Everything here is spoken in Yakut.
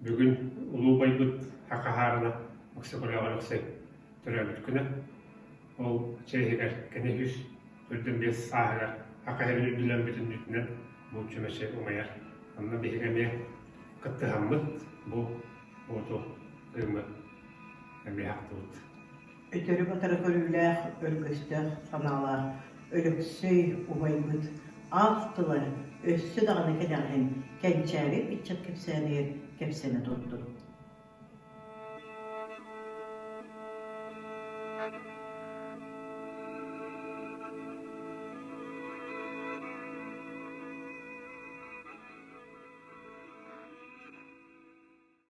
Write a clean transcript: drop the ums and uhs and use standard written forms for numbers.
Бүгүн улуу убайбыт Хахаһаарына Өксөкүлээх Өлөксөй төрөөбүт күнэ. Ол чиэһигэр кини 145 сааһыгар Саха сирин үрдүнэн бүтүннүүтүнэн бу чүмэчи умайар. Онно биһиги эмиэ кыттыһаммыт бу уоту кыымы эмиэ ахтыбыт. Өтөрү-батары көрүүлээх, өргөстөөх санаалаах Өлөксөй убайбыт аах тыла өссө даҕаны кэнэҕэһин кэнчээри ыччат кэпсээнигэр кэпсэнэ турдун.